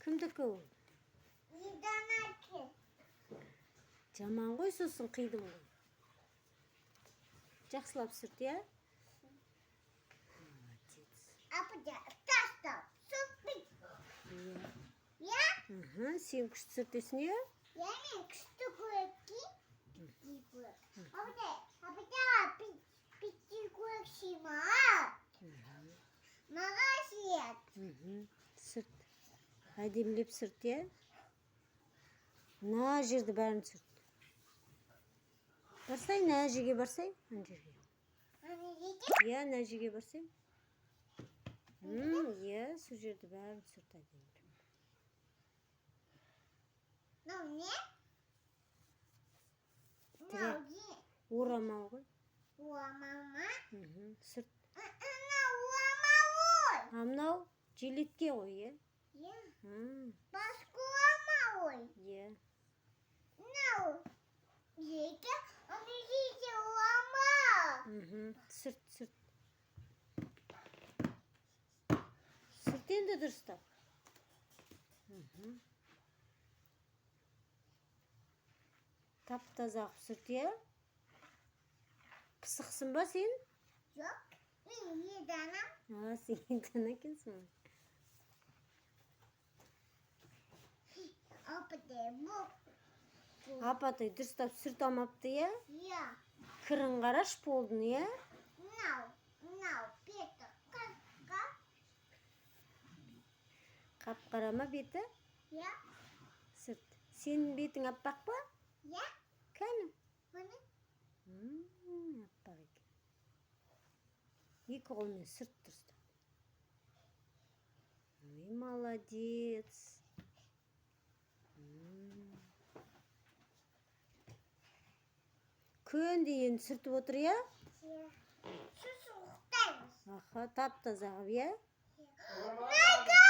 Кімдікі ол? Еданакі. Жаман ғой, сосын қидым ғой. Жақсылап сүрт, иә? Молодец. Апа, тастап, сүртпей. Иә. Иә? Аха, сен күшті сүртесің, иә? Иә, мен күшті көріп. Апа, апа, пити көріп сима. Маған сиет. Сүрт. Әдемілеп сүрт, иә? Мына жерді бәрін сүрт. Барсай, мына жерге барсай, ана жерге. Ана жерге? Иә, мына жерге барсай. Иә, сол жерді бәрін сүрт әдемілеп. Мынау не? Мынау не? Орамал ғой. Орамал ма? Сүрт. Мынау орамал ғой. А мынау жилетке ғой, иә? Иә. Басқа орамал ғой. Иә. Мынау жерге, ана жерге орамал. Сүрт, сүрт. Сүрт енді дұрыстап. Тап-таза қылып сүрт, иә? Пысықсың ба сен? Жоқ, мен еданам. А, сен едан екенсің ғой. Апатай, бұл. Апатай дұрыстап сүрте алмапты, иә? Иә. Кірін қарашы полдың, иә? Мынау, мынау беті қысқа. Қап-қара ма беті? Иә. Сүрт. Сенің бетің аппақ па? Иә. Кәні? Міне. Аппақ екен. Екі қолмен сүрт дұрыстап. Ой, молодец. Күнде енді сүртіп отыр, иә? Иә. Сосын ұйықтаймыз. Аха, тап-таза қылып, иә? Майка!